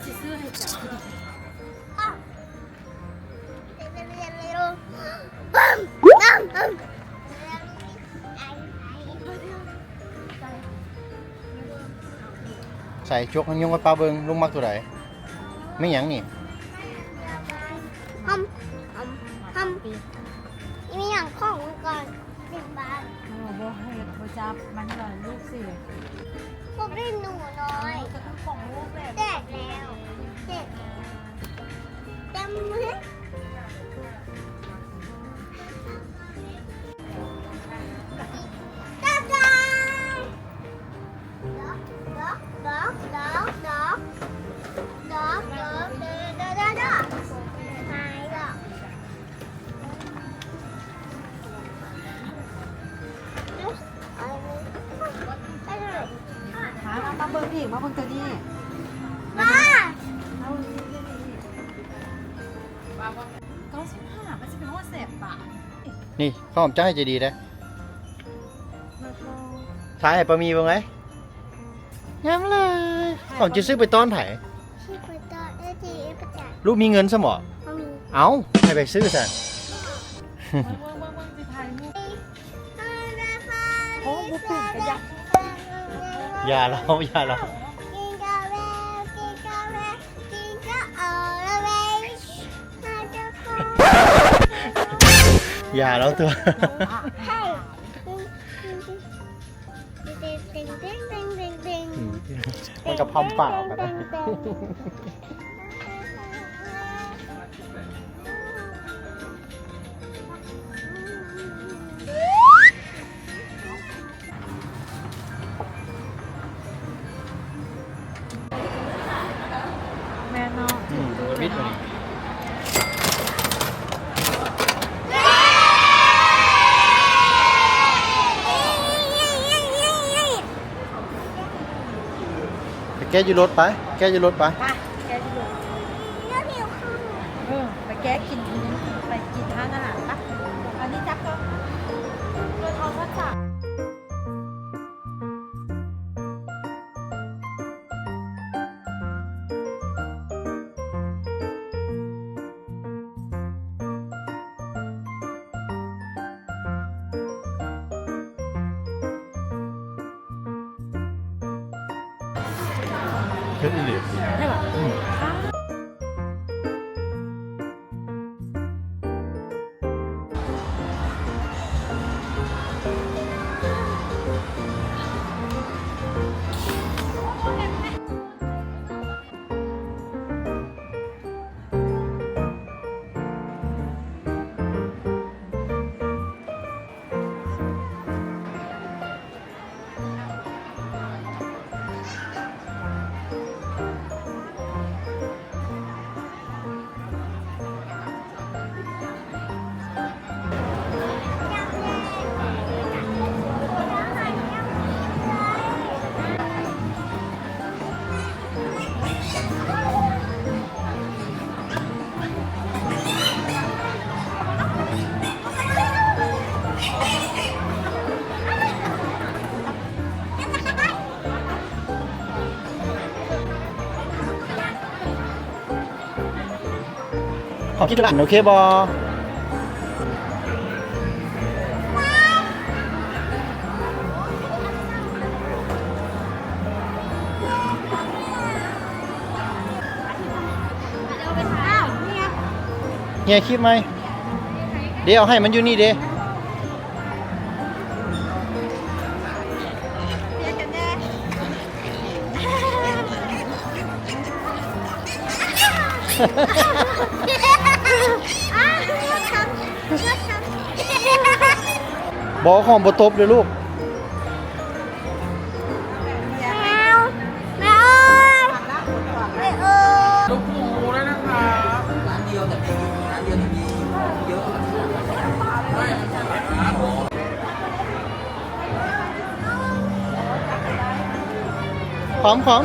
ຊິຊື້ໃຫ້ເຈົ້າ. ໃສ່ຈົກໃຫ້ຍຸງກັບປາເບິ່ງ ລຸງມັກໂຕໃດ? ແມ່ນຫຍັງນີ້? ຫອມ ຫອມ ຫອມ ອີ່ຫຍັງຂອງມັນກ່ອນ? ເປັນບາດ ເອີ ບໍ່ໃຫ້ ບໍ່ຈັບ ມັນລອຍລູກຊິ ພວກຫຼິ້ນໜູນ້ອຍ ເອີ ກໍຕ້ອງຂອງລູກແຫຼະ ແດດແລ້ວ ແດດແລ້ວ ເຕັມເລີຍ. ມາ ມາ ມາເບິ່ງອີກ ມາເບິ່ງໂຕນີ້ ວ້າ ເກົ້າສິບຫ້າ ມັນຊິໄປຮອດແສນບາດ. ນີ້ ຂະໜົມຈັກໃຫ້ໃຈດີເດ້. ຖ່າຍໃຫ້ປາມີເບິ່ງເລີຍ. ງາມເລີຍ. ຂອງຈິຊື້ໄປຕ້ອນໃຜ? ຊື້ໄປຕ້ອນເອຟຊີປະຈຳ. ລູກມີເງິນຊະບໍ? ບໍ່ມີ. ເອົ້າ ໃຜໄປຊື້ຊັ້ນ? ເບິ່ງໆໆ ຊິຖ່າຍຮູບ. ໂອ້ ບໍ່ເປັນກະຢ່າ ຢ່າລາວ ຢ່າລາວ. ຢ່າລາວຕົວະ. ມັນກະພຳປາກອອກມາໄດ້. ແມ່ນເນາະ ອືມ ຖືກຕູ້ເລີຍເນາະ. ໄປແກະຢູ່ລົດໄປ ແກະຢູ່ລົດໄປ. ໄປ ແກະຢູ່ລົດ. ເອີ ໄປແກະກິນ ໄປກິນຮ້ານອາຫານໄປ. ອັນນີ້ຈັບກ່ອນ ເພິ່ນເອົາພາສາ. ເຜັດອີ່ຫຼີ. ແມ່ນຫວາ? ອືມ. ຂໍຄິດລະອັນ ໂອເຄບໍ່? ເຮຍຄລິບໃໝ່ ເດ ເອົາໃຫ້ມັນຢູ່ນີ້ເດ. ບໍ່ ຂອງບໍ່ຕົບເດີ້ລູກ. ຂອງ ຂອງ.